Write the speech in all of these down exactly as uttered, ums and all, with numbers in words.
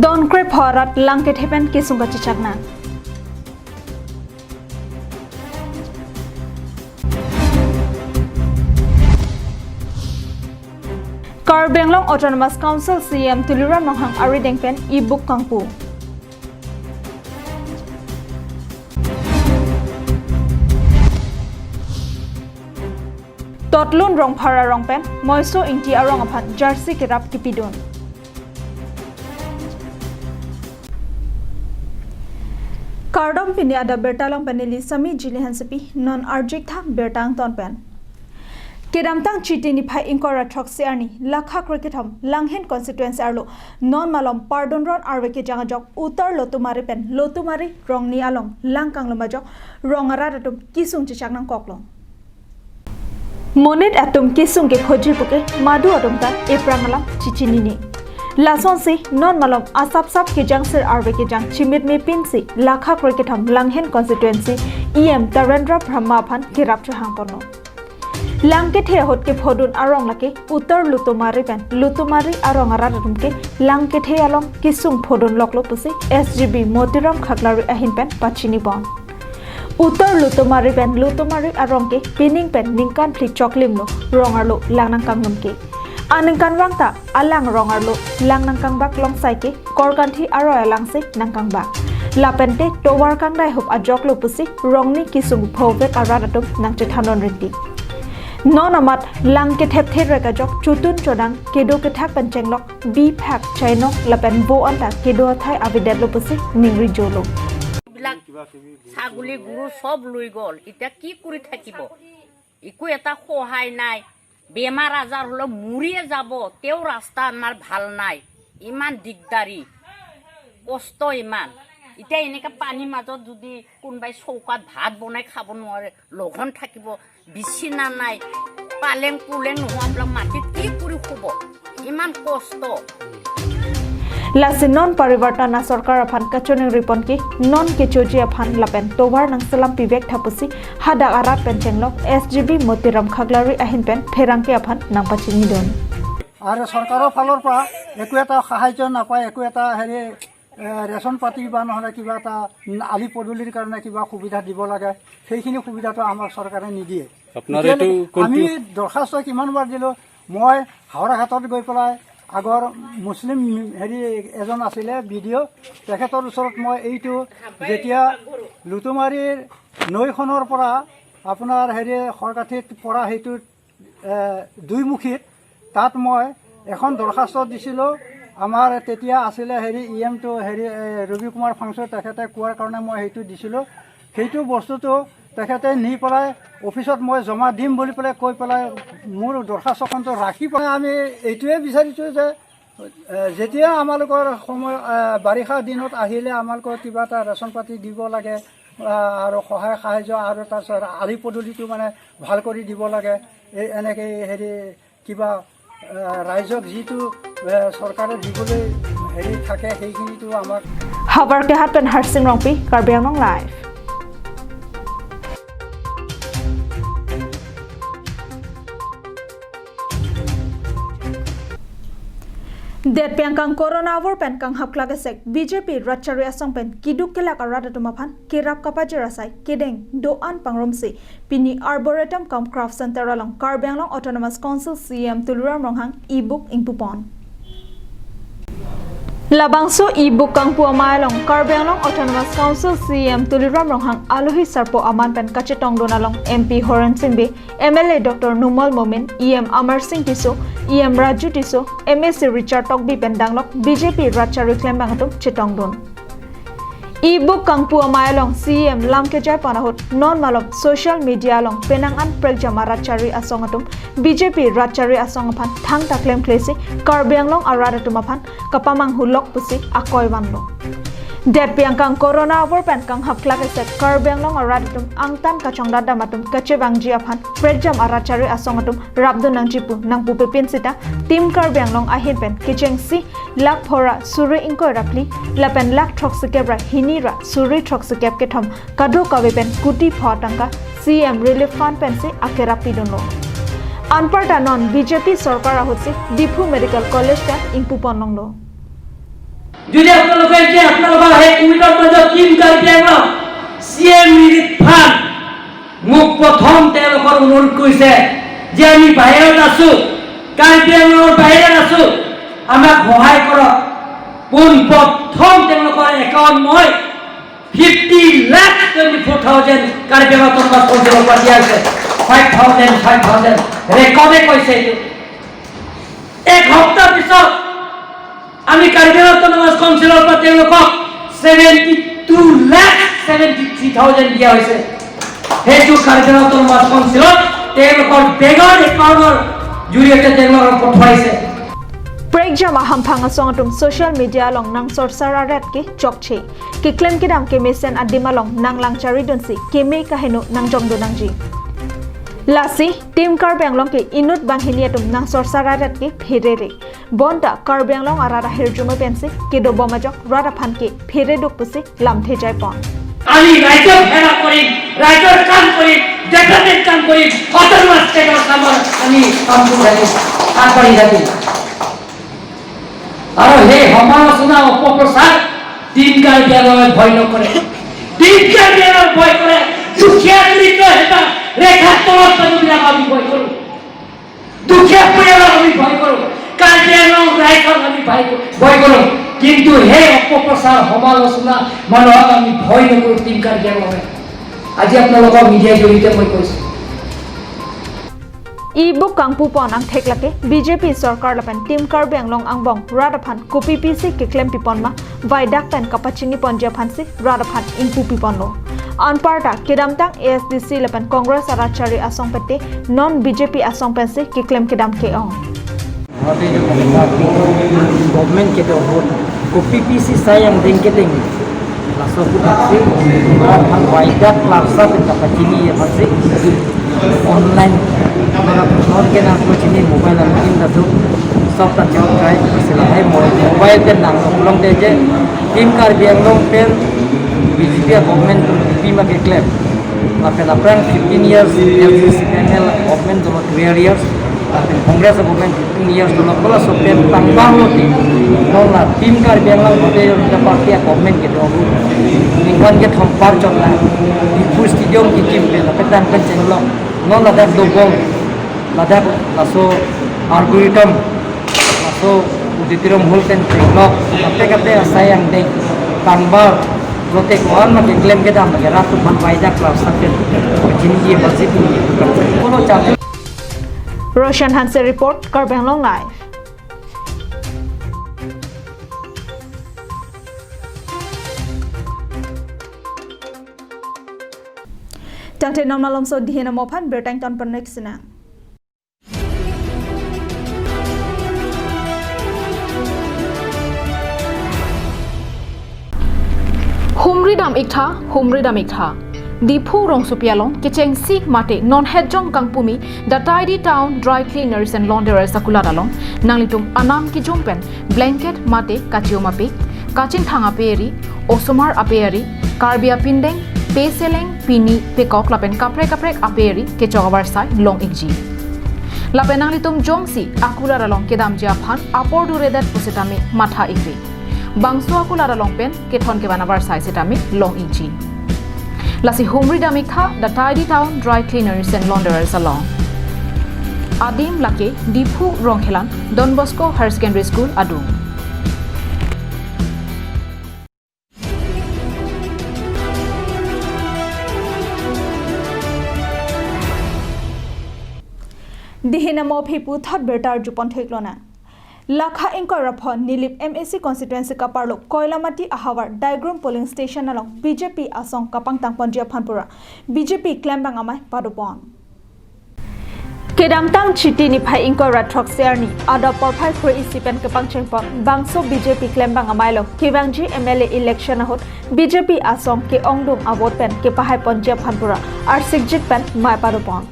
Don krepho arat lang kethe pen kesung kachechak nang. Karbi Anglong Autonomous Council C E M Tuliram Ronghang arideng pen e-book kangpu. Totlun Rongphar arong pen Moiso Ingti arong aphan jersey kerap kipidun. Kardom, pini adap birta along pen neli Sami Jili Hansepi. Non arjik thang birta angton pen. Kedamtang Chiti niphai ingkoi ra throksi arni, lakha krekethom Langhin constituency arlo non malom pardon ron arve kejang ajok Uttar Lotumari pen Lotumari rongni along lang kanglum ajok rong arat atum kesung chechak nangkoklo. Monit atum kesung kephoji puke madu atum ta ephrang alam chechinine. Lasonsi non malom asapsap kejangsir arve kejang chimitme pinsi lakha krekethom Langhin constituency E M Tarendra Brahma aphan kerap chehang ponlo. Lang kethe ahut kephodun arong lake Uttar Lotumari pen Lotumari arong arat atum ke lang kethe along kesung phodun loklo pusi S G B Motiram Khaklari ahin pen pachini pon. Uttar Lotumari pen Lotumari arong ke pining pen ningkan phli choklimlo rong arlo lang nangkanglum ke. Aningkanvang ta alang rong arlo lang nangkangbak longsai ke Korkanthi aroi alangsi nangkangbak. Lapente tovar kangdai hup ajoklo pusi rongni kesung phovek arat atum nangchethanon rinti. Non amat lang kethepthe rek ajok chotun chodang kedo kethak pen chenglok, bi phak chainok lapen vo anta kedo athai avedetlo pusi ningri jolo. এইবিলাক ছাগলী গৰু চব লৈ গ'ল, এতিয়া কি কৰি থাকিব? একো এটা সহায় নাই। বেমাৰ আজাৰ হ'লে মৰিয়ে যাব, তেওঁ ৰাস্তা আমাৰ ভাল নাই, ইমান দিগদাৰী, কষ্ট ইমান। এতিয়া এনেকে পানীৰ মাজত যদি কোনোবাই চৌকাত ভাত বনাই খাব নোৱাৰে, লঘন থাকিব, বিচনা নাই, পালেং পুলেং নোহোৱা, এইবিলাক মাটিত কি কৰি শুব? ইমান কষ্ট। Lasi non parivartana sorkar aphan kachiningri pon ke non kechoji aphan lapen tovar nangselam pivek tha pusi hadak arat pen chenglok S G B Motiram Khaklari ahin pen pherangke aphan nangpachinidun. আৰু চৰকাৰৰ ফালৰ পৰা একো এটা সাহায্য নাপায়, একো এটা হেৰি, এ, ৰেচন পাতি বা নহ'লে কিবা এটা আলি পদূলিৰ কাৰণে কিবা সুবিধা দিব লাগে, সেইখিনি সুবিধাটো আমাক চৰকাৰে নিদিয়ে। আপোনাৰ এতিয়ালৈকে এইটো কোনটো আমি দৰখাস্ত কিমানবাৰ দিলোঁ। মই হাওৰাঘাটত গৈ পেলাই আগৰ মুছলিম হেৰি এজন আছিলে বি ডি অ', তেখেতৰ ওচৰত মই এইটো যেতিয়া লুটুমাৰীৰ নৈখনৰ পৰা আপোনাৰ হেৰি সৰকাঠিত পৰা সেইটোত, এ, দুইমুখীত তাত মই এখন দৰখাস্ত দিছিলোঁ। আমাৰ তেতিয়া আছিলে হেৰি ই এমটো হেৰি, এ, ৰবি কুমাৰ ফাংচু, তেখেতে কোৱাৰ কাৰণে মই সেইটো দিছিলোঁ। সেইটো বস্তুটো তেখেতে নি পেলাই অফিচত মই জমা দিম বুলি পেলাই কৈ পেলাই মোৰ দৰখাস্তখনটো ৰাখি পেলাই আমি এইটোৱে বিচাৰিছোঁ যে, এ, যেতিয়া আমালোকৰ সময়, এ, বাৰিষা দিনত আহিলে আমালোকৰ কিবা এটা ৰেচন পাতি দিব লাগে, আ, আৰু সহায় সাহায্য আৰু তাৰপিছত আলি পদূলিটো মানে ভাল কৰি দিব লাগে। এই এনেকৈ হেৰি কিবা, এ, ৰাইজক যিটো, এ, চৰকাৰে দিবলৈ হেৰি থাকে সেইখিনিতো আমাক Havar Kehat pen Harsing Rongpi, Karbi Anglong Live. Detpi angkang Corona avur pen kanghap klak esek B J P rat chari asong pen kiduk kelak arat atum aphan kerap kapajir asai kedeng do-an pangrumsi pini Arboretum cum Craft Center along Karbi Anglong Autonomous Council C E M Tuliram Ronghang e-book ingpupon. Labangso e-book kangpu amei along Karbi Anglong Autonomous Council C E M Tuliram Ronghang alohi sarpo aman pen kachetongdun along M P Horen Sing Bey, M L A Doctor Numal Momin, E M Amar Sing Tisso, E M Raju Tisso, M A C Richard Tokbi pen danglok B J P rat chari klembang atum chetongdun. E-book kangpu amei along C E M lam kejai pon ahut non malom social media along penang an prekjam arat chari asong atum B J P rat chari asong aphan thangta klemklesi Karbi Anglong arat atum aphan kapamanghu lok pusi akoi vanlo. Detpi angkang Corona avur pen kanghap klak esek Karbi Anglong arat atum angtan kachongdat dam atum kachevangji aphan prekjam arat chari asong atum rapdun nangji pu nangpupe pin sita Team Karbi Anglong ahin pen kechengsi lakh phora suri ingkoi ra phli lapen lakh throksikep ra hini ra suri throksikep kethom kadokave pen kuti pho atangka C E M Relief Fund pensi akerap pidunlo. Anparta non B J P sorkar ahutsi Diphu Medical College pen ingpupon longlo. যদি আপোনালোকে এতিয়া আপোনালোকৰ সেই উইলৰ মাজত team Karbi Anglong C M relief fund, মোক প্ৰথম তেওঁলোকৰ অনুৰোধ কৰিছে যে আমি বাহিৰত আছো, কাৰ্বি আংলঙৰ বাহিৰত আছো, আমাক সহায় কৰক। পোন প্ৰথম তেওঁলোকৰ একাউণ্ট মই fifty lakh twenty four thousand Karbi Anglong autonomous কাউন্সিলৰ পৰা দিয়া হৈছে। ফাইভ থাউজেণ্ড, ফাইভ থাউজেণ্ড, ৰেকৰ্ডে কৈছে এইটো। এক সপ্তাহ পিছত আমি কাৰ্বি আংলং অট'নমাছ কাউন্সিলৰ পৰা তেওঁলোকক seventy two lakh seventy three thousand দিয়া হৈছে। সেইটো কাৰ্বি আংলং অট'নমাছ কাউন্সিলত তেওঁলোকৰ বেংকৰ একাউণ্টৰ জৰিয়তে তেওঁলোকক পঠোৱাইছে। Prekjam ahamphang asong atum social media along nangsorsar arat ke chokche. Keklem kedam kemesen adim along nanglang charidunsi keme kaheno nangjongdun nangji. Lasi, Team Karbi Anglong ke inut banghini atum nangsorsar arat ke pherere. Bonta Karbi Anglong arat ahirjume pensi kedobom ajok rat aphan ke phereduk pusi lamthe jaipon. আমি ৰাইজক সেৱা কৰিম, ৰাইজৰ কাম কৰিম, ডেভেলপমেণ্ট কাম কৰিম, অট'নমাছ ষ্টেটৰ কামৰ আমি কাম কৰি থাকিম, আগবাঢ়ি থাকিম। আৰু সেই সমালোচনা, অপপ্ৰচাৰ টিম কাৰ্বি আংলঙে ভয় নকৰে। টিম কাৰ্বি আংলঙে ভয় কৰে দুখীয়া দৰিদ্ৰ সীমা ৰেখাৰ তলত মানুহবিলাক আমি ভয় কৰোঁ। দুখীয়া পৰিয়ালক আমি ভয় কৰোঁ, কাৰ্বি আংলং ৰাইজক আমি ভয় ক-, ভয় কৰোঁ। কিন্তু সেই অপপ্ৰচাৰ, সমালোচনা মানুহক আমি ভয় নকৰোঁ টিম কাৰ্বি আংলঙে। আজি আপোনালোকক মিডিয়াৰ জৰিয়তে মই কৈছোঁ। Ebook kangpupon angthek lake B J P sorkar lapen Team Karbi Anglong angbong rat aphan kopi pisi keklem pipon ma, vaidak pen kapachini ponji aphansi rat aphan ingpu piponlo. Anparta kedamtang A S D C lapen Congress arat chari asong pete non B J P asong pensi keklem kedam ke-ong. Government kedo ahut kopi pisi sai angdeng kedeng. Laso ahut aksi rat aphan vaidak larsa pen kapachini aphansi online. Mara non ke nangpachini mobile along in dadu. Sob ta chau try sila hai mo-, mobile pen nang long de je. Team Karbi Anglong pen B J P government pi ma keklem. Lapen aphrang fifteen years L C C P M L government dolo twelve years. Lapen Congress government fifteen years dolo, kola so pen tangpang lo ti. Non la Team Karbi Anglong Bharatiya Janata Party a-government kedo ahut ningkan kethom parchot la Diphu Stadium kekim pen lapen tang pen chenglok. Non ladak dobom, ladak laso arboretum, laso auditorium hall pen chenglok, kate kate asai angdeng, tangbar, lote ko-an ma keklem kedam lake rat aphan vaidak larsa pen kachini ye masjid ni. Kono chap. Roshan Hanse report, Karbi Anglong Live. Tangte non malomso dihin amo aphan birta ington pon-ik sinang. Humri dam-ik tha, humri dam-ik tha. Diphu rongsopi along kechengsi mate non hetjong kangpumi The Tidy Town Dry Cleaners and Launderers akulat along nanglitum anam kejum pen blanket mate kachium-apik, kachingthang aperi, osomar aperi, Karbi apindeng, peseleng, pini, pekok lapen kaprek kaprek aperi kechok avarsai long-ikji. Lapen nanglitum jongsi akulat along kedamji aphan apor duredet pusitame matha-ikre. Bangso akulat along pen kethon kevan avarsai sitame long-ikji. Lasi humri dam-ik tha The Tidy Town Dry Cleaners and Launderers along. Adim lake Diphu Rongkhelan Don Bosco Higher Secondary School adung. Dihin amo aphi puthot birta arjupon theklonang. Lakha ingkoi ra pho Nilip M A C constituency kaparlo Koilamati ahavar Daigrum polling station along B J P asong kapangtang ponji aphan pura B J P klembang amei padopon. Kedamtang Chiti niphai ingkoi ra throksi arni adap porphai kre-isi pen kepangcheng pon bangso B J P klembang amei along kevangji M L A election ahut B J P asong ke-ongdung a-vote pen kepahai ponji aphan pura arsikjit pen mei padopon.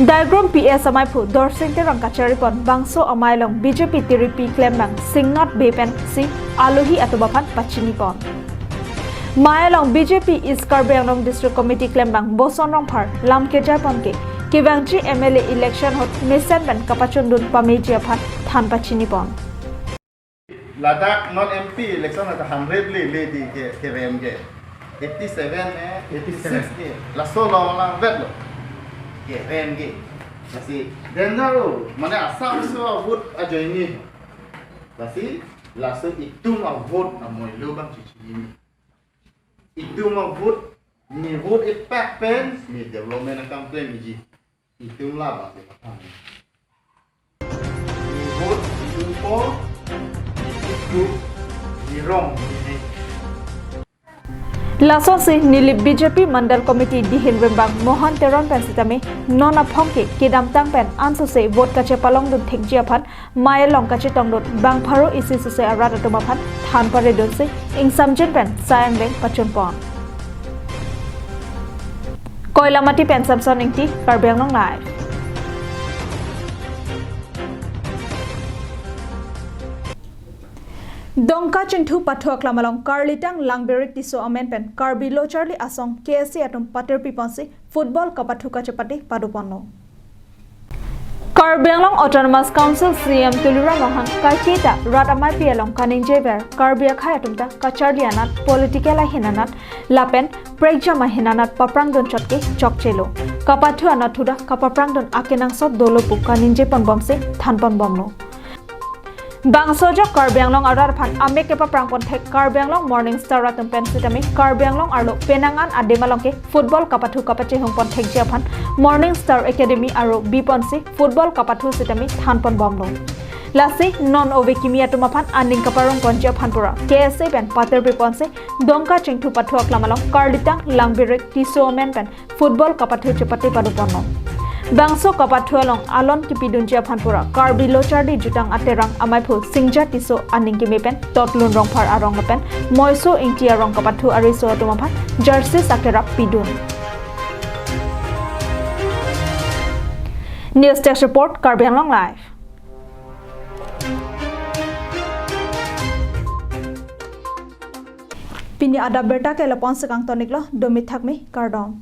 Daigrum P S amaiphu Dorsing Terang kachari pon bangso amei along B J P tiripi klembang Singnat Bey pensi alohi atum aphan pachini pon. Mei along B J P East Karbi Anglong District Committee klembang Boson Rongphar lam kejai pon ke kevangji M L A election ahut mesen pen kapachundun pameji aphan than pachini pon. Ladak non M P election ladak hundred le le di ke kerem ke. Eighty seven eh, eighty six ke. Laso lo la vet lo. Kerem ke. Lasi danger lo. Mane Assam so a vote ajoine. Lasi laso itum a vote amoilo bang chichini. Itum a vote, ne vote ipak pen ne development akam klemji. Itum labang si pathan. Ne vote, itum po, itum, ne rong, ne ne. Lasonsi neli B J P Mandal Committee Dihil Rimbang Mohan Teron pen sitame non aphong ke kedamtang pen ansose vote kachepalongdun thekji aphan mei along kachetongdun bang pharo isi sose arat atum aphan than paredunsi ingsamjin pen sai angbeng pachunpon. Koilamati pen Samson Ingti, Karbi Anglong Live. Dongka Chingthu pathu aklam along Karlitang Langbirik Tisso amen pen Karbi Lo Charli Asong K S A atum patirpiponsi football kapathu kachepate padoponlo. Karbi Anglong Autonomous Council C E M Tuliram Ronghang kaike ta rat amaipi along kaningjever Karbi akhei atum ta kacharli anat, political ahin anat lapen prekjam ahin anat paprangdun chot ke chokchelo. Kapathu anatthu ta kapaprangdun akenangsot dolo pu kaningjeponbomsi thanponbomlo. Bangso ajok Karbi Anglong arat aphan amek kepaprangpon thek Karbi Anglong Morning Star atum pen sitame Karbi Anglong arlo penang an adim along ke football kapathu kapachehungpon thekji aphan Morning Star Academy aro biponsi football kapathu sitame thanponbomlo. Lasi non ove kimi atum aphan aning kaparongponji aphan pura K S A pen patirpiponsi Dongka Chingthu pathu aklam along Karlitang Langbirik Tisso amen pen football kapathu chepate padoponlo. Bangso kapathu along alon kipidunji aphan pura Karbi Lo Charli Jutang Aterang amaiphu Singja Tisso aning keme pen Totlun Rongphar arong lapen Moiso Ingti arong kapathu ariso atum aphan jerseys akerap pidun. News Desk Report, Karbi Anglong Live. Pini adap abirta ke lapu-an si kangtoniklo, dome thakme, kardom.